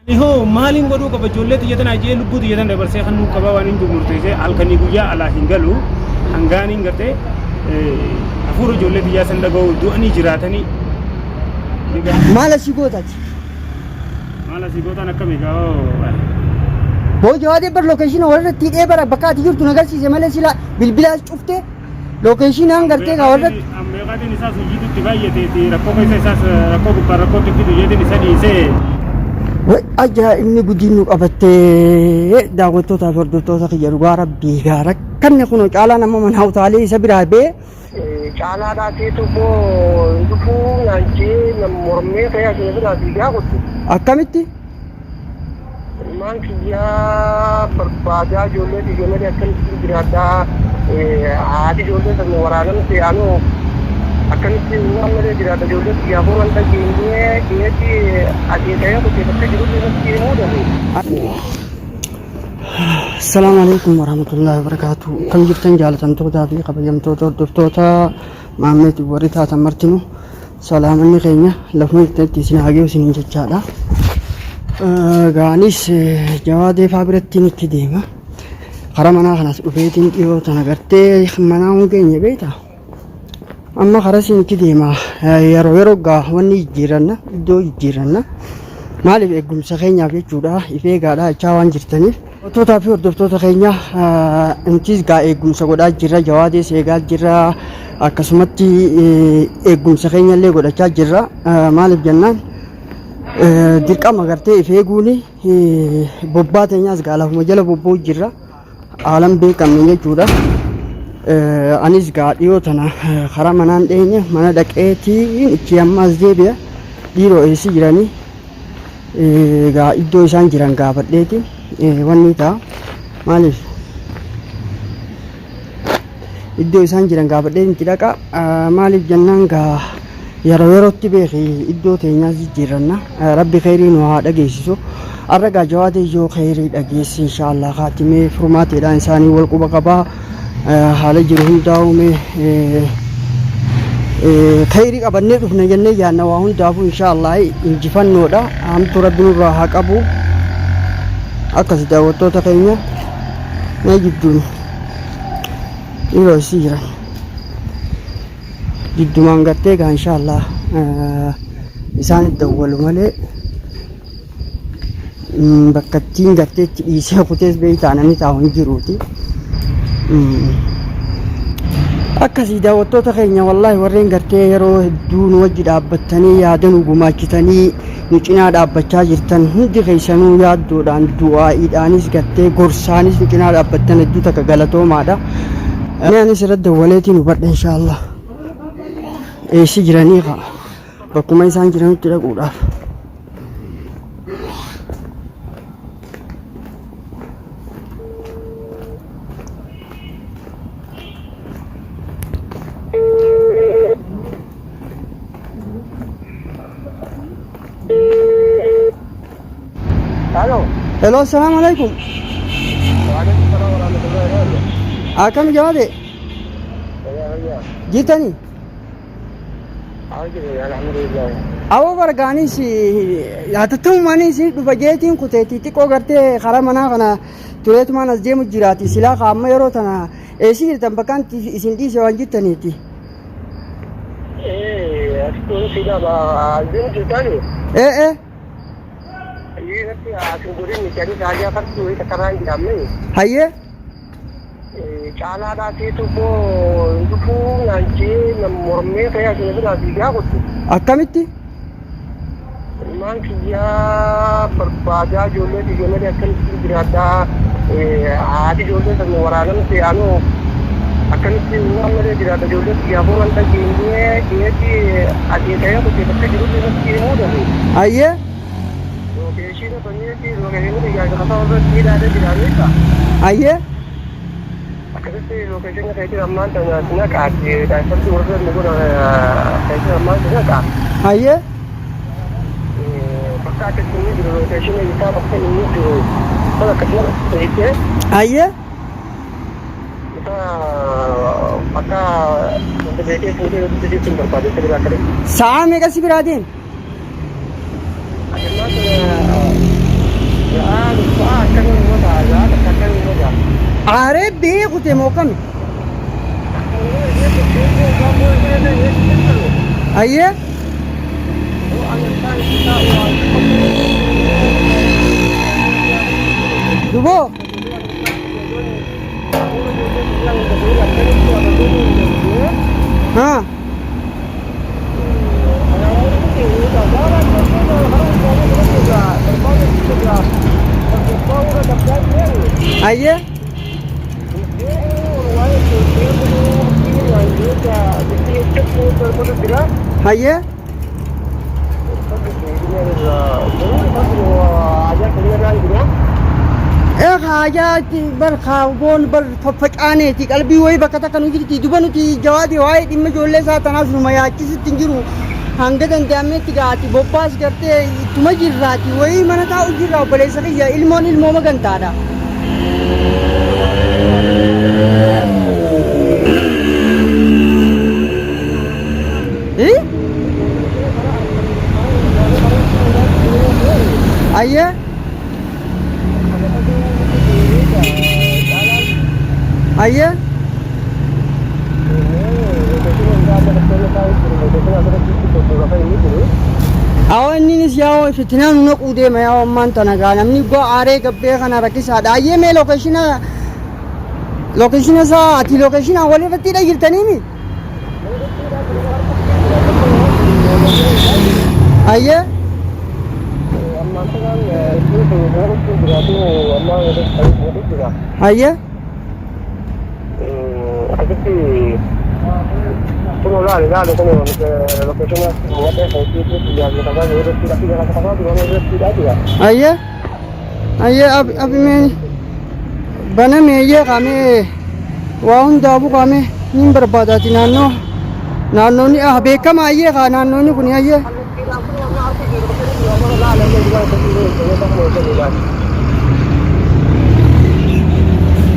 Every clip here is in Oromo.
Ani hoo maaliin godhuu qaba ijoollee tiyya tana ajee lubbuu tiyya tana dabarsee kan nuu qabaa waan hin jiru murteessee halkanii guyyaa alaa hin galu hangaaniin gartee hafuura ijoollee tiyyaa san dhaga'u du'anii jiraatanii. Maal asii goota ati? Maal asii gootaan akkami gaa? Boo jawaadee bar lokeeshina warra itti hidhee bara bakka ati jirtu na garsiise malee sila bilbilaas cufte lokeeshinaan gartee gaa warra Ammeeqaatiin isaas hojiitu itti baay'ateeti rakkoo keessa isaas rakkoo gubbaan rakkootti fidu jeetiin isa dhiisee. Way ajaa'ibni gudiin nu qabattee daawwattootaa fi hordoftoota kiyya dhugaa rabbii gaa rakkanne kunoo caalaan amma manaa utaalee isa biraa bee Caalaa dhaateetu immoo hin dhufuu naan jee nam mormee ta'ee asii biraa fiigaa kuttu. Akkamitti? Ilmaan kiyyaa barbaadaa ijoollee tiyya malee akkamittiin jiraadhaa haati ijoollee sana waraanamte anoo akkamitti ilmaan malee jiraadha ijoollee tiyyaa boran dhageenyee dhiyeetti asii ta'ee kutee bakka jirullee natti himuu dhabe. Assalaamu alaikum warahmatullahi wabarakatuh. Kan jirtan jaalatamtootaa fi kabajamtoota hordoftoota maammeetiif warri taatan martinu salaamanni keenya lafuma jirtanitti isin haa geessu isiniin jechaadha. Gaanis jawaadee faa birattiin itti deema. Karaa manaa kanas dhufeetiin dhiyoo tana gartee manaa hin geenye beektaa? Amma karaa isinitti deema. Yeroo yeroo gaa wanni jijjiiranna iddoo jijjiiranna. Maaliif eegumsa keenyaaf jechuudha if eegaadha jechaa waan jirtaniif. Hordoftoota fi hordoftoota keenya nutis gaa eegumsa godhaa jirra jawaadees eegaa jirra akkasumatti eegumsa keenya illee godhachaa jirra. Maaliif jennaan dirqama gartee if eeguuni bobbaa teenyaas gaa lafuma jala bobba'u jirra. Haalan beekamne jechuudha. Anis gaa dhiyoo tana karaa manaan dheenye mana dhaqeetiin itti ammaas deebi'a. Dhiiroo eessi jiranii gaa iddoo isaan jiran gaafadheeti wanni ta'a. Maaliif iddoo isaan jiran gaafadhee itti dhaqa. Maaliif jennaan gaa yeroo yerootti beeki iddoo teenyaas jijjiirranna. Rabbi kheyrii nu haa dhageessisu. Arra gaa jawaadee yoo kheyrii dhageessi inshaallah kaatimee furmaateedhaan isaanii wal quba qabaa. Haala jiru hundaa'u mee kheyrii qabannee dhufna jennee yaanna waa hundaafuu inshaallah injifannoodha. Hamtuu rabbi nurraa haa qabu. Akkasi daawwattoota keenya mee jidduun dhiiroo isii jiran. Jiddumaan gartee gaa inshaallah isaan dawwalu malee bakka ittiin gartee itti dhiisee kutees beektaa namni taa'u hin jiruuti. Akkasii daawwattoota keenya wallaahi warreen gartee yeroo hedduu nu wajji dhaabbattanii yaada nu gumaachitanii nu cinaa dhaabbachaa jirtan hundi keessanuu yaaddoodhaan du'aa'iidhaanis gartee gorsaanis nu cinaa dhaabbattan hedduu takka galatoomaadha. Ani anis irratti dawwaleetiin hubadha inshaallah. Eessi jiranii kaa bakkuma isaan jiranitti dhaquudhaaf. Halo. Hello, assalamu alaikum. Waalaikum salam warahmatullahi wabarakatuh. Akkam jawaade? Fayyaa fayyaa. Jirtanii? Haa jiru alhamdulillah. Awoo bargaanis hatattamumaan isin dhufa jeetiin kuteetii xiqqoo gartee karaa manaa kana tureetumaan as deemu jiraati. Silaa ka amma yeroo tana eessi jirtan bakkaan isin dhiise waan jirtaniiti. Eh, asitti si dhaba deemu jirtani. Ee ee. Irratti asin godin jedhanii saajaa fartuu wayii takkarraa hin jedhamne. Hayyee. Caalaa dhaateetu immoo hin dhufuu naan jee nam mormee ta'ee asii biraa fiigaa kuttu. Akkamitti? Ilmaan kiyyaa barbaadaa ijoollee tiyya malee akkamittiin jiraadhaa haati ijoollee sana waraanamte anoo akkamittiin ilmaan malee jiraadha ijoollee tiyyaa boran dhageenyee dhiyeetti asii ta'ee kutee bakka jirullee natti himuu dhabe. Hayyee. Lookeeshiina baneeti lookeeshiina biyyaa gaafaa irratti hidhaadha jiraanidha. Hayyee. Akkasitti lookeeshiina keetiin ammaan tana si naqaati daa'imman warra nu godha keetiin ammaan si naqaa. Hayyee. Bakka akkasitti inni jiru lookeeshiina isaa bakka inni jiru sana akkasuma ta'ee Hayyee. isa akka wanta beekee fuutee hojjetu hin barbaade isa biraa akka Sa'aa meeqa si biraa deema? Ammaan tana Aaree bee kute moo kami? Ayyee. Duboo. Haa. Ayyee. Hayyee. Ee haajaati bar kaawboon bar faffacaaneeti qalbii wayii bakka takka nu jirti duba nuti jawaadi waa'ee dhimma ijoollee isaa tanaas numa yaachisutti hin jiru hanga danda'ametti gaati bobbaas gartee ittuma jirraati wayii mana taa'u jirra obboleessa kiyya ilmoon ilmoo magantaadha. Eh? Ayyee. Ayyee. Awwa inninis yaa'oo fitinaa nu naquu deema yaa'oo ammaan tana gaa namni goo aaree gabbee kana rakkisaadha. Ayyee mee lookeshina lookeshina isaa ati lookeshina walirratti hidha jirtaniimi? Ayyee. Ayyee. Ayyee. Ayyee abi abi mee baname ayyee qaamee waa hundaafuu qaamee niin barbaadaati naannoo naannoonni ah beekama ayyee kaa naannoonni kun ayyee.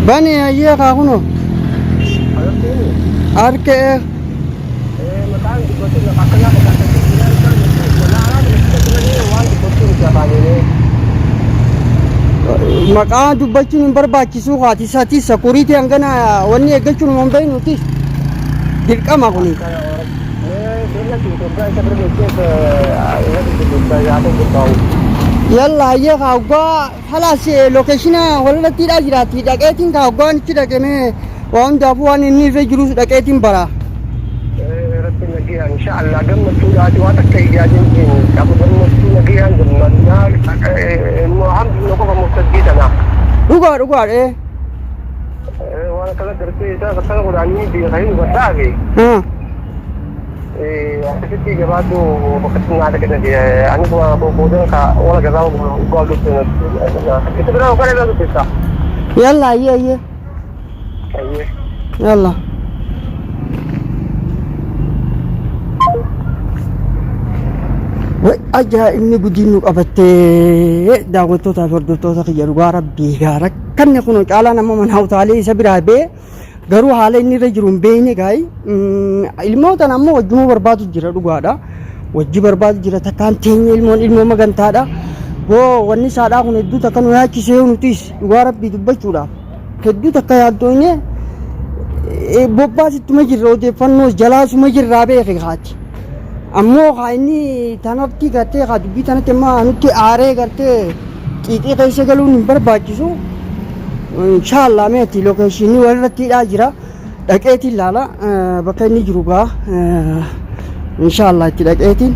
Bane ayyee kaa kunoo harkee. Maqaa dubbachuun hin barbaachisuu haati isaatii sakuriitii hangana wanni eeggachuun hin beeknuti dirqama kuni. Yalla ayyee kaa hoggaa halaas lokeeshina walirrattiidhaa jiraatti dhaqeetiin kaa hoggaan itti dhaqemee Waa hundaafuu waan inni irra jirus dhaqeetiin bara. Rabbi nagayaan insha Allah gammachuudhaati waan takka ijaajin hin qabu gammachuu nagayaan gammannaa alhamdulillah qofa murtaddii tana. Dhugaa dhugaa ee. Waan akkana gartee isaa akkana godhaanii beekanii nu badhaafe. Akkasitti jabaadhu bakka naa dhaqe ani booda ka wala gadaa gool dhufte itti biraa gara irraa dubbista. Yalla ayyee ayyee. Yalla. Way ajaa'ibni gudiin nu qabattee daawwattootaa fi hordoftoota kiyya dhugaa rabbii gaa rakkanne kun caalaan amma mana utaalee isa biraa bee garuu haala inni irra jiru hin beekne gaayi ilmoo tana ammoo wajjuma barbaadu jira dhugaadha wajji barbaadu jira takkaan teenye ilmoon ilmoo magantaadha boo wanni isaadhaa kun hedduu takka nu yaachisee nutis dhugaa rabbii dubbachuudhaaf Hedduu takka yaaddoonye bobbaas ittuma jirra odeeffannoo jalaasuma jirraa beeke haati. Ammoo haa inni tanatti gartee haa dubbii tanatti amma nutti aaree gartee xiiqii keessa galuun hin barbaachisu. Inshaallah meeti lokeeshinii walirratti hidhaa jira. Dhaqeetiin laala bakka inni jiru gaa inshaallah itti dhaqeetiin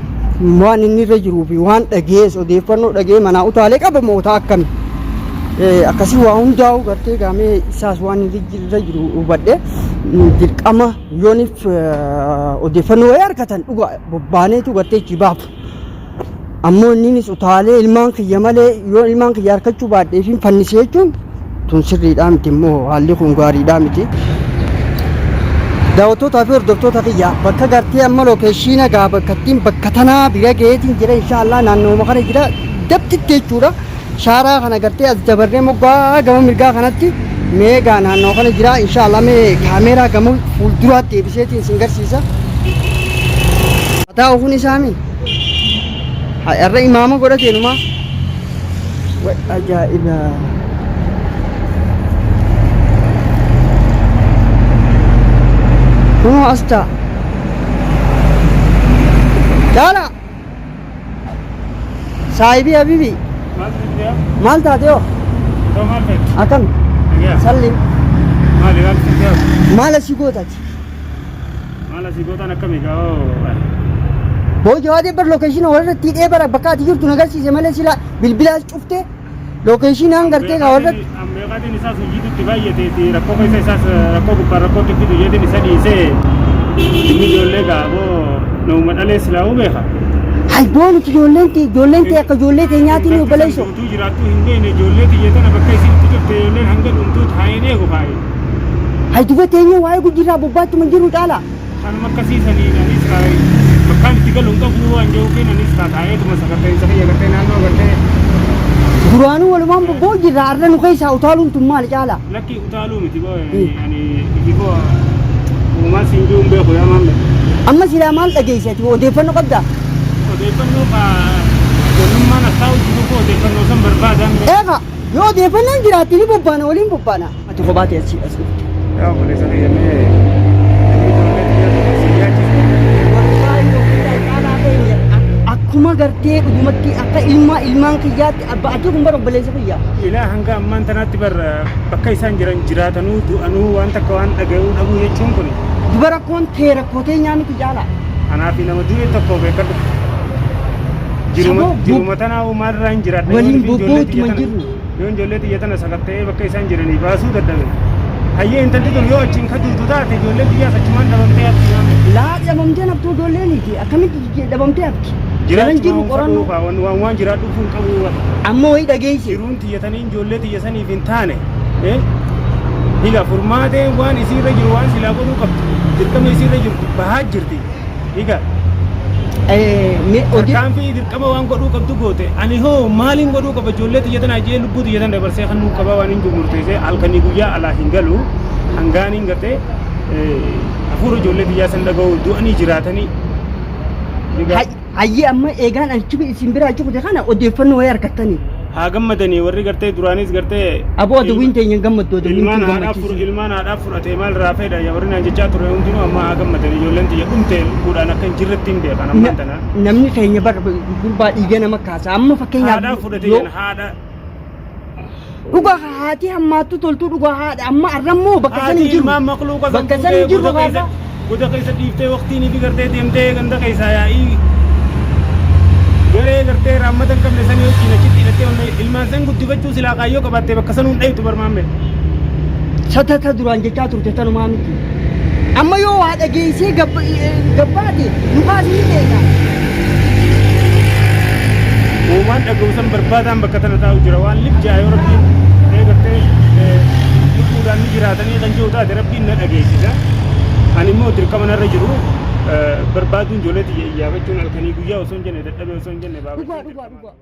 waan inni irra jiruu fi waan dhagees odeeffannoo dhagee manaa utaalee qaba mootaa akkami akkasii waa hundaa'u gartee gaamee isaas waan inni irra jiru hubadhe dirqama yooniif odeeffannoo wayii argatan dhuga bobbaaneetu gartee itti baafu. Ammoo inninis utaalee ilmaan kiyya malee yoo ilmaan kiyya harkachuu baadhee fi fannisee jechuun tun sirriidhaa miti immoo haalli kun gaariidhaa miti. Daawwattootaa fi hordoftoota kiyya bakka gartee amma lookeeshiina gaa bakka ittiin bakka tanaa bira gaheetiin jira inshaallah naannooma kana jira dabtitti jechuudha. Shaaraa kana gartee as dabarree moggaa gama mirgaa kanatti meegaa naannoo kana jira inshaallah mee kaameeraa gama fuulduraatti deebiseetiin isin garsiisa. Taa'u kun isaami. Har'a imaama godhate numaa. Way ajaa'iba. Kunoo as ta'a. Caalaa! Saahibii Habibi Maal sitti maal taate hoo? Too maal feete? Akkam? Nagaa. Sallim. Maali maal sitti haa? Maal asii gootati? Maal asii gootaan akkamii gaa oo. Boo jawaadee bar location warra itti hidhee bara bakka ati jirtu nagarsiise malee sila bilbilaas cufte location gartee kaa warra Ambeeqaatiin isaas hojiitu itti baay'ateeti rakkoo keessa isaas rakkoo gubbaan rakkootti fidu jedhin isa dhiisee inni ijoollee gaa boo nama dhalee silaa'uu beeka. Hay boo nuti ijoolleen tee ijoolleen tee akka ijoollee teenyaatiin ni obboleessoo. Guutuu jiraattuu hin beekne ijoollee tiyya tana bakka isin itti cufte ijoolleen hanga dhumtuu taa'een eegu kaa'e. Hay duba teenya waa'ee gujjirraa bobbaachuma jiru caalaa. Kanuma akkasii saniin anis bakkaan itti galu hin qabu waan jiru kenn anis taa'eetuma sakatta'insa kiyya gartee naannoo gartee. Duraanuu walumaan bobba'u jirra arra nu keessaa utaaluun tun maali caalaa? Lakki utaaluu miti boo ani ifi koo uumaa siin jiru hin beeku yaa maamme. Amma silaa maal dhageesse ati odeeffannoo qabdaa? Odeeffannoo ka ijoollummaan as taa'u jiru koo odeeffannoo san barbaadaan. Eega yoo odeeffannoon jiraatte ni bobbaana waliin bobbaana. Ati kophaa ta'e asii as dhufte. Yaa obboleessa kiyya mee inni ijoollee tiyya si yaachise. Akkuma gartee dhugumatti akka ilmaa ilmaan kiyyaatti abba ati kun bara obboleessa kiyya. Ilaa hanga ammaan tanaatti bar bakka isaan jiran jiraatanuu du'anuu waan takka waan dhaga'uu dhabuu jechuun kun Duba rakkoon tee rakkoo teenyaa miti caalaa. Anaa fi nama du'e tokko beekadhu. Jiruma Saboo, jiruma tanaa maalirraa hin jiraadha. Waliin Yoon ijoollee tiyya bobba'uutti tana- jiru. Yoon ijoollee tiyya tana sakatta'ee bakka isaan jiranii baasuu dadhabe. Hayyee intalli tun yoo achiin ka duutu taate ijoolleen tiyyaas achumaan dhabamtee hafti. Laa dhabamtee naftuu ijoolleeniiti akkamitti dhabamtee hafti? Jaran jiru qorannoo Waan waan waan jiraadhuuf hin qabu. Amma wayii dhageesse. Jiruun tiyyatanii ijoollee tiyya saniif hin taane. Higa furmaateen waan isiirra jiru waan silaa godhuu qabdu dirqama isiirra jirtu bahaa jirti. Higa tarkaanfii dirqama waan godhuu qabdu goote ani hoo maaliin godhuu qaba ijoollee tiyya tana ajee lubbuu tiyya tana dabarsee kan nuu qabaa waan hin jiru murteessee halkanii guyyaa alaa hin galu hangaaniin gartee hafuura ijoollee tiyyaa san dhaga'u du'anii jiraatanii. Higa. Hayyee amma eegaan achi isin biraa achi kute kana odeeffannoo wayii argattanii. Haa gammadanii warri gartee duraanis gartee. Aboo adawwiin teenya hin gammaddu adawwiin Ilmaan tun haadhaa fur gammachiisa. Ilmaan haadhaa fudhatee maal irraa fedha yaa warri naan jechaa ture hundinuu amma haa gammadanii ijoolleen tiyya dhumte lubbuudhaan akka hin jirretti hin beekan ammaan tana. Namni keenya bar gurbaa dhiiga nama kaasa amma fakkeenyaaf Haadhaa fudhate yoo jedhan haadha. Dhugaa haati hammaattu toltuu dhugaa haadha amma arrammoo bakka san Haati hin jiru. ilmaan makluuqa san Bakka san hin fuutee jirru goda keessa haadha. goda keessa dhiiftee waqtiin fi gartee deemtee ganda keessaa yaa'ii garee gartee raammata hin qabne sanii wajjin achitti hidhattee onnee ilmaan san guddifachuu silaa kaayyoo qabaattee bakka sanuun dhaytu barmaamme. Satata duraan jechaa turte tanumaa miti. Amma yoo waa dhageessee gabbaate nu kaasii ni beeka. Uumaan dhaga'u san barbaadaan bakka tana taa'u jira waan lif ja'a yoo rabbiin gartee lubbuudhaan ni jiraatanii kan jiru taate rabbiin na dhageessisa. Ani immoo dirqama narra jiru barbaaduun ijoollee tiyya iyyaafachuun halkanii guyyaa osoo hin jenne dadhabee osoo hin jenne Dhugaa baafachuun dhugaa dhugaa.